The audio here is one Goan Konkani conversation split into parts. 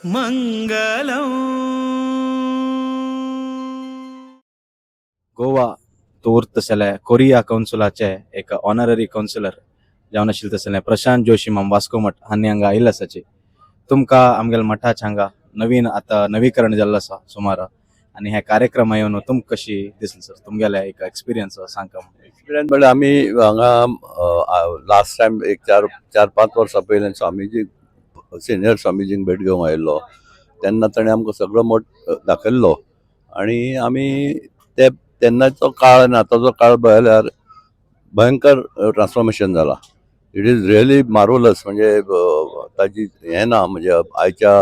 మంగళం. गोवा तूर्त सले कोरिया कौन्सिलाचे एक ऑनररी कावन्सिलर जावन आशिल्ले तसले प्रशांत जोशी माम वास्को मठ हांणी हांगा आयिल्ले आसाची. तुमकां आमगेले मठाचे हांगा नवीन आतां नवीकरण जाल्लो आसा सुमार आनी हे कार्यक्रम येवन तुमकां कशी दिसली सर, तुमगेले एक एक्सपिरियन्स सांगता. एक्सपिरियन्स म्हणल्यार आमी हांगा लास्ट टायम एक 4-5 वर्सां पयलीं स्वामीजी, सिनियर स्वामीजींक भेट घेवंक आयिल्लो तेन्ना ताणें आमकां सगळो मठ दाखयल्लो आनी आमी ते तेन्नाचो काळ आनी आतांचो काळ पळयल्यार भयंकर ट्रान्सफॉर्मेशन जाला. It is really marvellous. म्हणजे ताजी हें ना, म्हणजे आयच्या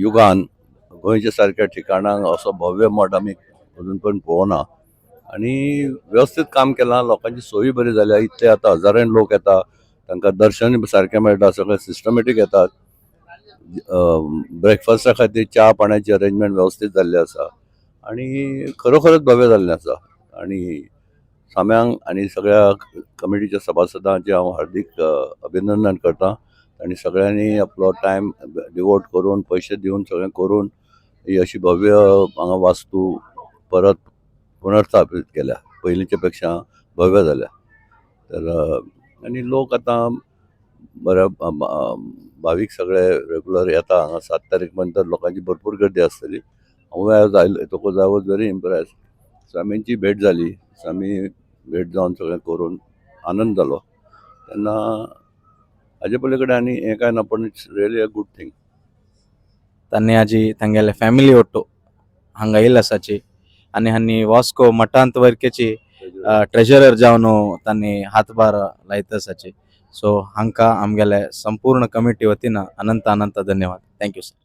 युगान गोंयच्या सारक्या ठिकाणांक असो भव्य मठ आमी अजून पर्यंत पळोवना आनी व्यवस्थीत काम केलां. लोकांची सोयी बरी जाल्या. इतले आतां हजारांनी लोक येता, तांकां दर्शन सारकें मेळटा, सगळें सिस्टमॅटीक येतात. ब्रेकफास्टा खातीर च्या पाण्याची अरेंजमेंट वेवस्थीत जाल्ली आसा आनी खरोखरच भव्य जाल्लें आसा आनी स्वाम्यांक आनी सगळ्या कमिटीच्या सभासदांचें हांव हार्दीक अभिनंदन करता. आनी सगळ्यांनी आपलो टायम डिवोट करून, पयशे दिवन, सगळें करून ही अशी भव्य हांगा वास्तू परत पुनर्स्थापीत केल्या. पयलींच्या पेक्षा भव्य जाल्या. तर आनी लोक आतां बऱ्या भावीक सगळे रेगुलर येता हांगा. 7 तारीख नंतर लोकांची भरपूर गर्दी आसतली. हांव आयज येतकूच I was very impress. स्वामींची भेट जाली, स्वामी भेट जावन सगळें करून आनंद जालो तेन्ना. हाजे पली कडेन आनी हें कांय ना, पण it's really a good thing. तांणी आजी तांगेले फॅमिली ಒಟ್ಟು हांगा येयल्ले आसाची आनी हांणी वास्को मठांत वरकेची ट्रेजरर जावन तांणी हातभार लायत आसाची. सो हांकां आमगेले संपूर्ण कमिटी वतीन अनंत अनंत धन्यवाद. Thank you sir.